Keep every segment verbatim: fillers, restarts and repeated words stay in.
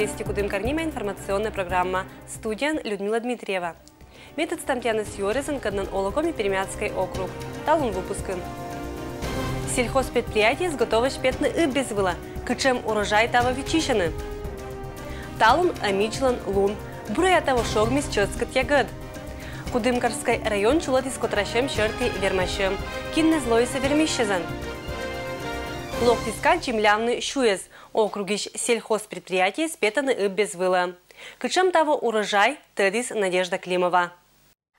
Вести Кудымкар нима информационная программа. Студияын Людмила Дмитриева. Ми тӧдматам тіянӧс юӧръясӧн, кӧднӧн олӧ Коми-Пермяцкӧй округ. Талун выпускын. Сельхозпредприятиеыс готовӧсь петны ыббез вылӧ. Кутшӧм урожай таво виччысьӧны? Талун Ӧмидзлӧн лун. Бурӧя таво шогмис чӧскыд ягӧд. Кудымкарскӧй район чулӧдіс котрасьӧм сьӧрті вермасьӧм. Киннӧс лоисӧ вермисьӧзан? Локтіс кад землявны сюйӧс. Округысь сельхозпредприятиеыс петӧны ыббез вылӧ. Кутшӧм таво урожай, тӧдіс Надежда Климова.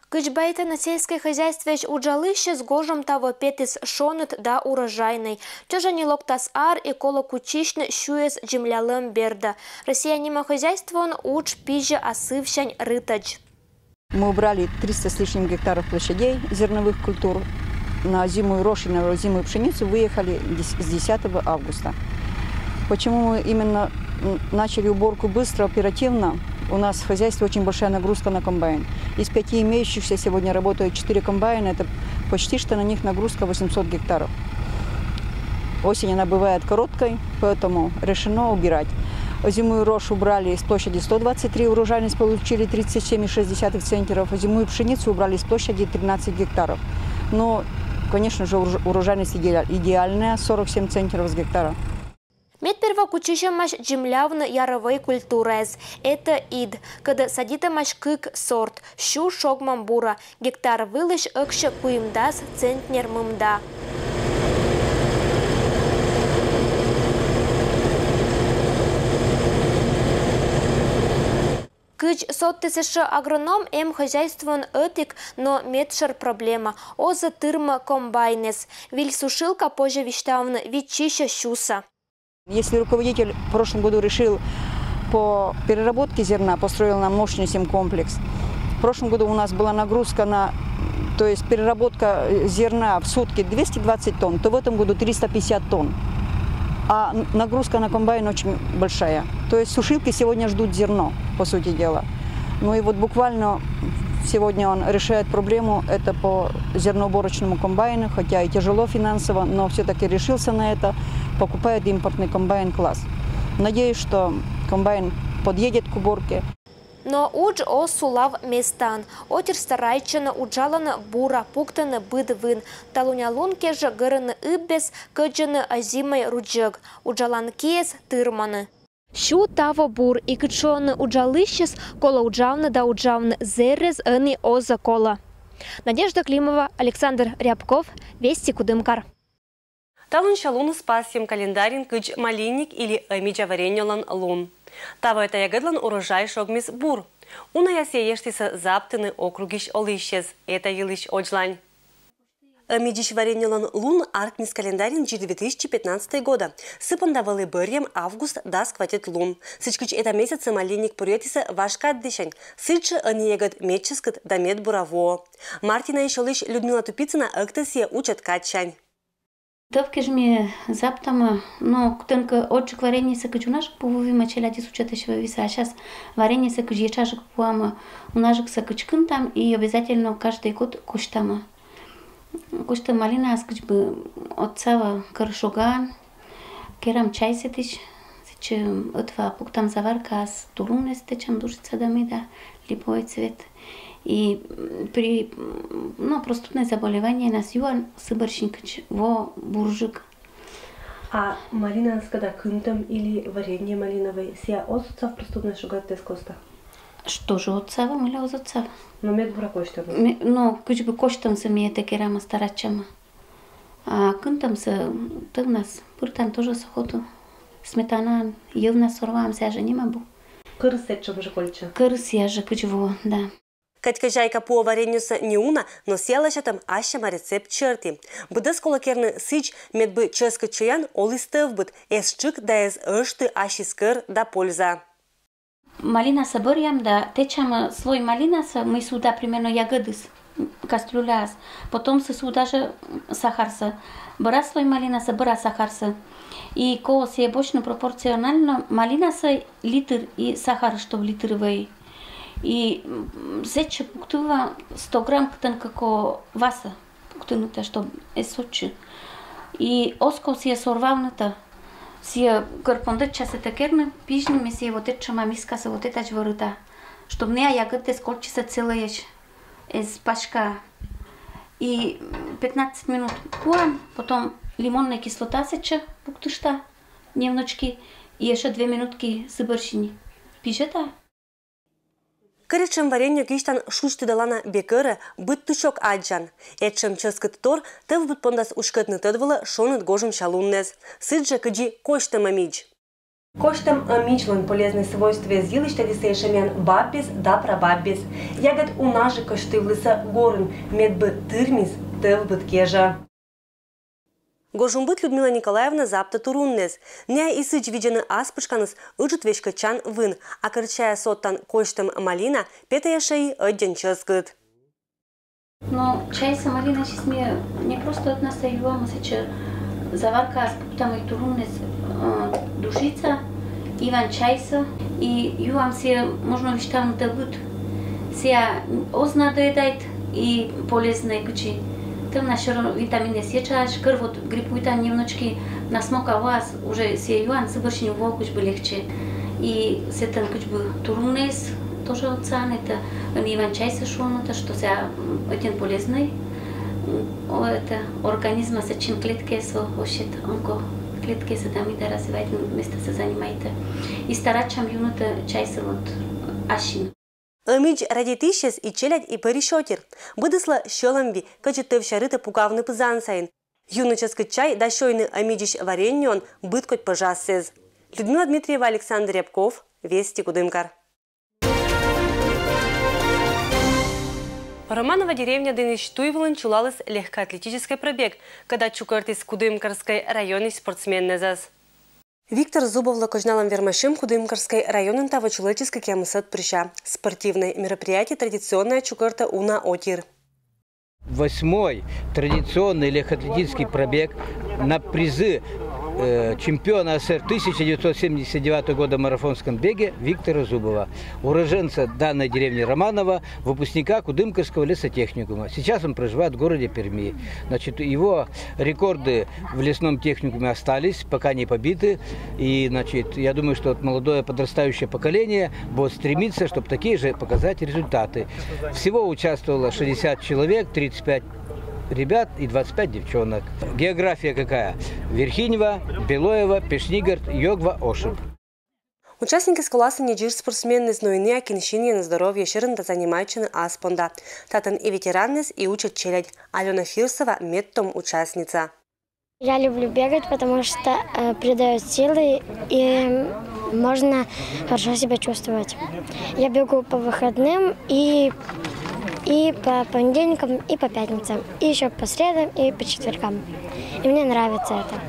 Кыдз байтӧны сельскӧй хозяйствоысь уджалысьӧс, гожӧм таво петіс шоныд да урожайнӧй. Чӧжӧн и локтас ар, и колӧ кутчысьны сюйӧс землялӧм бердӧ. «Россия» нима хозяйствоын удж пизьӧ асывсянь рытӧдз. Мы убрали триста с лишним гектаров площадей зерновых культур. На озимую рожь и на озимую пшеницу выехали дес- с десятого августа. Почему мы именно м, начали уборку быстро, оперативно? У нас в хозяйстве очень большая нагрузка на комбайн. Из пяти имеющихся сегодня работают четыре комбайна. Это почти что на них нагрузка восемьсот гектаров. Осень, она бывает короткой, поэтому решено убирать. Озимую рожь убрали с площади сто двадцать три, урожайность получили тридцать семь и шесть десятых центнеров. Озимую пшеницу убрали с площади тринадцать гектаров. Но, конечно же, урож- урожайность идеа- идеальная, сорок семь центнеров с гектара. Медперво кутчысьӧмаӧсь землявны яровӧй культураэз. Это ид, кодӧс садитӧмаӧсь кык сорт, сю шогмӧм бура. Гектар вылысь ӧксьӧ куимдас центнер мында. Кыдз содтіс ещӧ агроном, эм хозяйствоын ӧтик, но медшӧр проблема. Оз тырмы комбайныс. Виль сушилка позьӧ висьтавны виччысьӧ сюсӧ. Если руководитель в прошлом году решил по переработке зерна, построил нам мощный семкомплекс. В прошлом году у нас была нагрузка на, то есть переработка э, зерна в сутки двести двадцать тонн, то в этом году триста пятьдесят тонн. А н- нагрузка на комбайн очень большая. То есть сушилки сегодня ждут зерно, по сути дела. Ну и вот буквально сегодня он решает проблему, это по зерноуборочному комбайну, хотя и тяжело финансово, но все-таки решился на это, покупает импортный комбайн «Класс». Надеюсь, что комбайн подъедет к уборке. Но удж оз сулав местаын. Отир старайтчӧны, уджалӧны бура, пуктӧны быд вын. Талунъя лун кежӧ гӧрӧны ыббез, кӧдзӧны озимӧй рудзӧг. Уджалан киӧс тырмӧны. Сю таво бур, и кыдз шуӧны уджалысьыс, колӧ уджавны да уджавны, зэрӧс ӧні оз-ӧ колӧ. Надежда Климова, Александр Рябков, Вести Кудымкар. Талунся луныс пасйӧм календарын кыдз Малинник или Ӧмидза вареньелӧн лун. Таво эта ягӧдлӧн урожай шогмис бур. Унаӧн сійӧ ештісӧ заптыны округысь олысьӧс, эта йылысь одзлань. Ӧмидзысь вареньелӧн лун артмис календарын дзик две тысячи пятнадцатого года. Сы понда вӧлі бӧрйӧм август дас квайтӧд лун. Сідзкӧ, эта месяцӧ Малинник пуръяйтісӧ важ кад десянь. Сідзжӧ ӧні ягӧд медчӧскыд да медбура воӧ. Мартинаысь олысь Людмила Тупицына ӧктӧ сійӧ учӧт кадсянь. Тӧв кежмӧ заптамӧ, но кутшӧмкӧ отжык вареньесӧ кыдз унажык пу вӧвимӧ, челядьыс учӧтысь вӧвисӧ, а час вареньесӧ кыдз ещӧ жӧ пуамӧ, унажыксӧ кыдз кынтам и обязательно каждый год косьтамӧ. Косьтӧм малинаӧс кыдз бы отсавӧ кӧр шогаӧн, керам чай сэтысь, сэтчӧ ӧтва пуктам заваркаас тулуннас, тэчам душица да мый да, липовӧй цвет. И м, при м, ну, простуднӧй заболеваниенас юан сы бӧрсянь кыдз во бурджык. А малинаӧс кӧ да кынтӧм или варенье малиновӧй, сійӧ оз отсав простуднӧй шогӧдыс коста? Тоже отсавӧ, мыйла оз отсав. Но медбура косьтӧм. Ме- но кыдз бы косьтӧмсӧ ми эта керамӧ старайтчамӧ. А кынтӧмсӧ тӧвнас пыртам тоже сухоту. Сметанаӧн йӧвнас сорвам, сійӧ жӧ нима абу. Кӧрыс сэтшӧм жӧ кольччӧ. Кӧрыс сійӧ жӧ кыдз во, да. Кӧть кӧзяйка пуӧ вареньесӧ не уна, но сійӧ лӧсьӧдӧма ассьыд рецепт серти. Быдӧс колӧ керны сідз, медбы чӧскыд чойян оліс тӧвбыд, эз тшыг да эз ӧшты ассьыс кӧр да польза. Малинасӧ бӧръям да тэчам слой малинасӧ, мый сувта примерно ягӧдыс, кастрюляас. Потом сы сувта жӧ сахарсӧ. Бӧрас слой малинасӧ, бӧрас сахарсӧ. И колӧ сійӧ босьтны пропорционально малинасӧ литр и сахарӧ, чтоб литр вӧй. И м, сэтчӧ пуктыны сто грамм кытӧнкӧ кӧ васӧ. Пуктыны тэ, чтоб эз сотчы. И оз ков сійӧ сорвавны тэ. Сие кӧр пондӧдчас этӧ керны, пизьны, ме сие вот этшӧма мискасӧ вот этадз вӧрыта, чтоб нӧ ягӧдыс кольччисӧ целӧйӧсь, эз паська. И пятнадцать минут пуан, потом лимоннӧй кислота сэтчӧ пуктышта немножечко, и ещӧ две минутки сы бӧрсинь пижӧта. Кӧрӧдчӧм варенье кисьтан шусьтыдалана бекӧрӧ, быд тусёк аддзан. Этшӧм чӧскыд тор тӧвбыд пондас уськӧдны тӧд вылӧ шоныд гожӧмся луннас. Сідзжӧ кыдзи косьтӧм ӧмидз. Косьтӧм ӧмидзлӧн полезнӧй свойствояс йылысь тӧдісӧ ещӧ миян баббес да прабаббес. Ягӧд уна жӧ кӧсьтывлісӧ горын, медбӧ тырмис тӧвбыд кежӧ. Гожӧмбыд Людмила Николаевна заптӧ туруннас. Нӧ и сідз видзӧны ас пытшканыс ыджыд веськӧдчан вын, а кӧрт чайӧ содтан косьтӧм малина петӧ ещӧ и ӧддьӧн чӧскыд. Но чайсӧ малинасьыс ми не просто ӧтнасӧ юам, а сэтчӧ заваркаас пуктам и туруннас, э, душица, иван чайсӧ, и юам сійӧ, можно висьтавны, тӧвбыд. Сійӧ оз надоедайт и полезнӧй кыдзи. Тӧвнас сёрӧн витаминъяс сэтчӧ, кӧр вот гриппуйтан немножечко, насмокав воас, уже сійӧ юан, сы бӧрсинь воӧ кыдз бы легче. И сэтӧн кыдз бы туруннас тоже отсалан, это ӧні иван чайсӧ шуӧны, это что сійӧ, м, очень полезнӧй. М, о, это организмас, сэтчин клеткаяс, о, ощет, онкоклеткаяс да мида развивайтны, местасӧ занимайтӧ. И старайтчам юны чайсӧ вот ассьым. Ӧмидз радейтысьяс и челядь, и пӧрысь отир. Быдыслӧ сьӧлӧм ви, кӧдзыд тӧвся рытӧ пукавны пызан сайын, юны чӧскыд чай да сёйны ӧмидзысь вареньеӧн быдкодь пӧжассӧ. Людмила Дмитриева, Александр Рябков, «Вести Кудымкар». Романова деревня дінысь туй вылын чулаліс легкоатлетическӧй пробег, кӧда чукӧртіс Кудымкарскӧй районысь спортсменнас. Виктор Зубовлы козьналӧм вермасьӧм Кудымкарскӧй районын таво чулӧдчис кӧкъямысӧд пырся. Спортивнӧй мероприятие традиционнӧя чукӧртӧ уна отир. Восьмой традиционный легкоатлетический пробег на призы, э, чемпиона СССР тысяча девятьсот семьдесят девятого года в марафонском беге Виктора Зубова, уроженца данной деревни Романово, выпускника Кудымкарского лесотехникума. Сейчас он проживает в городе Перми. Значит, его рекорды в лесном техникуме остались, пока не побиты. И, значит, я думаю, что вот молодое подрастающее поколение будет стремиться, чтобы такие же показать результаты. Всего участвовало шестьдесят человек, тридцать пять ребят и двадцать пять девчонок. География какая? Верхинева, Белоево, Пешнигорт, Ёгва, Ошиб. Участникъяс коласны не дзир спортсменнас, но и нӧ, кин синъян, здоровье сьӧрын да занимайтчӧны ас понда. Татӧн и ветеранъяс, и учӧд челядь. Алёна Фирсова медтом участница. Я люблю бегать, потому что, э, придаёт силы и можно хорошо себя чувствовать. Я бегу по выходным и, и по понедельникам, и по пятницам, и ещё по средам, и по четвергам. И мне нравится это.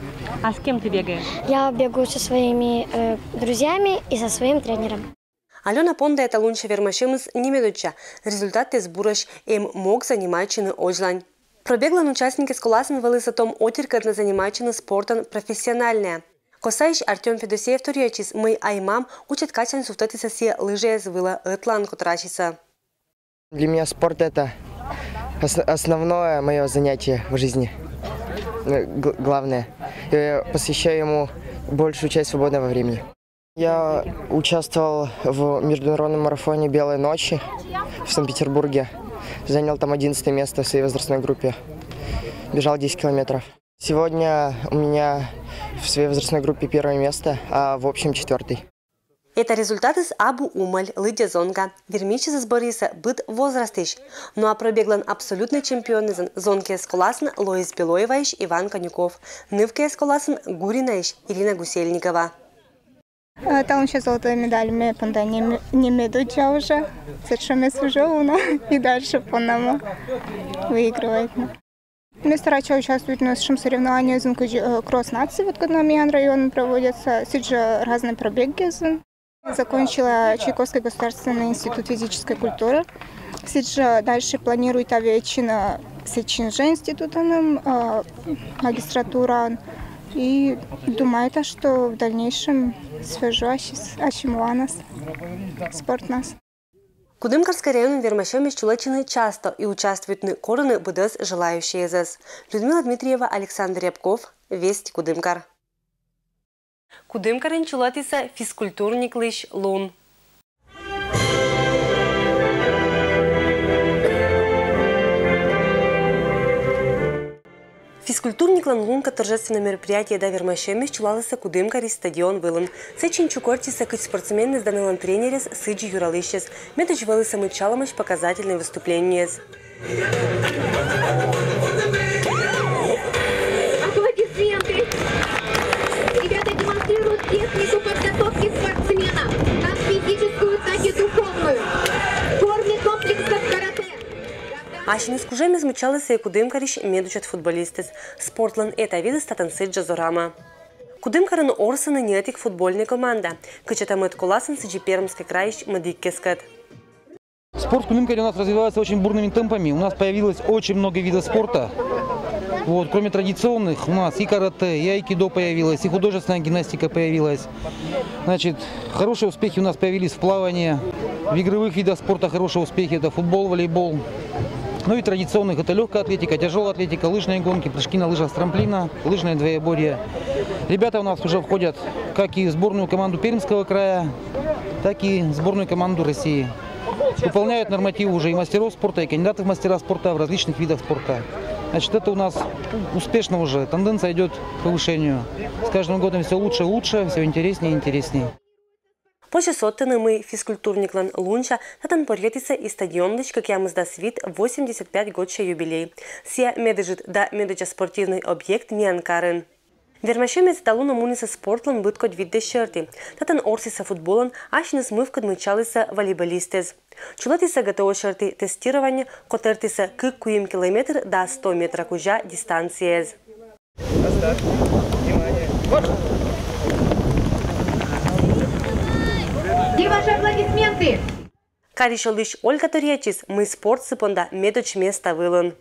А с кем ты бегаешь? Я бегу со своими, э, друзьями и со своим тренером. Алёна пондайӧ талунся вермасьӧмыс нимӧдӧдча, результатыс бурӧсь, эм мог занимайтчыны озьлань. Пробеглӧн участникъяс коласны вӧлі сэтшӧм отиркӧд на занимайтчыны спортӧн профессиональнӧя. Косаысь Артём Федосеев торъя ачыс, мый ай-мам учӧт кадсянь сувтӧдіс сійӧс лыжаяс вылӧ ӧтлаын котырасьӧмсӧ. Для меня спорт — это ос-, основное моё занятие в жизни. Э, г-, главное. Я посвящаю ему большую часть свободного времени. Я участвовал в международном марафоне «Белые ночи» в Санкт-Петербурге. Занял там одиннадцатое место в своей возрастной группе. Бежал десять километров. Сегодня у меня в своей возрастной группе первое место, а в общем четвёртый. Эта результатыс абу умӧль, лыддьӧ зонка. Вермиччӧсыс бӧрйисӧ быд возрастысь. Но а пробеглӧн абсолютнӧй чемпионнасӧн зонкаяс коласны лоис Белоеваысь Иван Конюков, нывкаяс коласны Гуринаысь Ирина Гусельникова. Э, талунся золотӧй медаль ме пондайӧ нимӧ-, нимӧдӧдча уже. Сэтшӧмыс уже уна. И дальше пондам выигрывайтны. Ме старайтча участвовать на сэтшӧм соревнованиеясын, кыдз, э, «Кросс наций», вот, кӧдны миян районын проводятся, сідзжӧ разнӧй пробегъясын. Закончила Чайковский государственный институт физической культуры. Сідзжӧ дальше планируйта вӧчны сэтшӧм жӧ институтын, э, магистратураын. И думайта, что в дальнейшем свяжу ассьым, ассьым лоанас, спортнас. Кудымкарскӧй районын вермасьӧмыс чулӧдчыны часто и участвуйтны корӧны быдӧс желающӧйясӧс. Людмила Дмитриева, Александр Рябков, «Вести Кудымкар». Кудымкарын чулӧмтісӧ физкультурниклысь лун. Физкультурниклӧн лункӧд торжественнӧй мероприятие да вермасьӧмыс чулалісны Кудымкарысь стадион вылын. Сэтчӧ чукӧртчисны кыдз спортсменыс да нылӧн тренерыс, сідзи юралысьыс. Медводз вӧлісны мыччалӧмаӧсь показательнӧй выступлениеыс. Аплодисменты! Ребята демонстрируют технику подготовки спортсменов, как физическую, так и духовную. В форме комплексов каратэ. Асьныс кужӧмыс мыччалісны Кудымкарысь медучӧт футболистыс. Спортлӧн эта видыс татӧн сідзжӧ зорама. Кудымкарын орсӧны ньӧтик футбольнӧй команда. Кӧчӧта мӧд коласын сідзи Пермскӧй крайысь мӧдіккӧскӧд. Спорт в Кудымкаре у нас развивается очень бурными темпами. У нас появилось очень много видов спорта. Вот, кроме традиционных, у нас и каратэ, и айкидо появилось, и художественная гимнастика появилась. Значит, хорошие успехи у нас появились в плавании, в игровых видах спорта хорошие успехи, это футбол, волейбол. Ну и традиционных, это легкая атлетика, тяжелая атлетика, лыжные гонки, прыжки на лыжах с трамплина, лыжное двоеборье. Ребята у нас уже входят как и в сборную команду Пермского края, так и в сборную команду России. Выполняют нормативы уже и мастеров спорта, и кандидатов в мастера спорта в различных видах спорта. Значит, это у нас успешно уже, тенденция идет к повышению. С каждым годом все лучше и лучше, все интереснее и интереснее. Позьӧ содтыны, мый физкультурниклӧн лунся татӧн поръятісны и стадионлысь кӧкъямысдас вит, восемьдесят пять годся юбилей. Сійӧ медыджыд да медодза спортивнӧй объект миян карын. Вермасьӧмыс талунӧ мунісны спортлӧн быдкодь видъяс серти. Татӧн орсісны футболӧн, асьныс мывкыд мыччалісны волейболистыс. Чулӧмтісны ГТО серти тестирование, котӧртісны кык-куим километр да сто метра кузя дистанцияяс. Где ваши аплодисменты? Карысь олысь Ольга торъятчис, мый спорт сы понда медодз места вылын.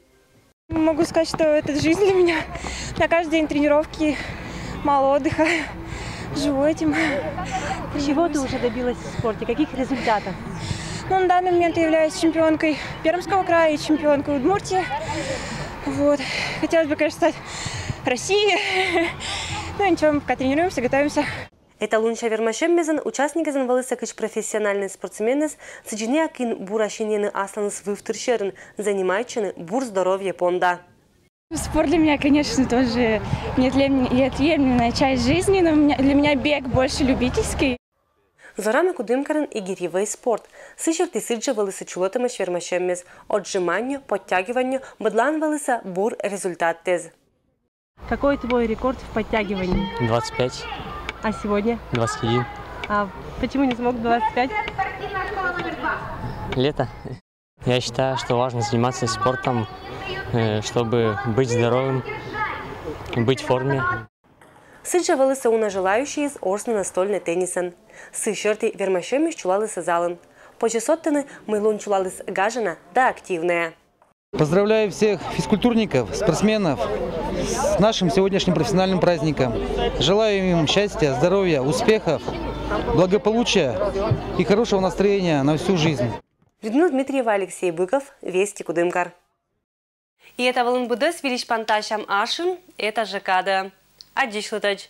Могу сказать, что это жизнь для меня. На каждый день тренировки, мало отдыха. Живу этим. Чего ты уже добилась в спорте? Каких результатов? Ну, на данный момент я являюсь чемпионкой Пермского края и чемпионкой Удмуртии. Вот. Хотелось бы, конечно, стать России. Ну, ничего, мы пока тренируемся, готовимся. Эта лунся вермасьӧммӧн участникъясӧн вӧлісны кыдз профессиональнӧй спортсменъяс, сідзи найӧ, кин бура синйӧны асланыс вывтыр сьӧрын, занимайтчӧны бур здоровье понда. Спорт для меня, конечно, тоже неотъемлемая часть жизни, но у меня, для меня бег больше любительский. Зорама Кудымкарын и гирьевӧй спорт. Сы серти сідзжӧ вӧлісны чулӧмтӧмаӧсь вермасьӧмыс. Отжиманье, подтягиванье, быдлаын вӧлісны бур результатыс. Какой твой рекорд в подтягивании? Двадцать пять. А сегодня? Двадцать один. А почему не смог двадцать пять? Лето. Я считаю, что важно заниматься спортом, э, чтобы быть здоровым, быть в форме. Сідзжӧ вӧлісны уна желающӧйяс орсны настольнӧй теннисӧн. Сы серти вермасьӧмыс чулалісны залын. Позьӧ содтыны, мый лун чулаліс гажана да активнӧя. Поздравляю всех физкультурников, спортсменов с нашим сегодняшним профессиональным праздником. Желаю им счастья, здоровья, успехов, благополучия и хорошего настроения на всю жизнь. Людмила Дмитриева, Алексей Быков, Вести, Кудымкар. И эта вылын быдӧс. Выльысь пантасям ашын эта жӧ кадӧ. Аддзысьлытӧдз.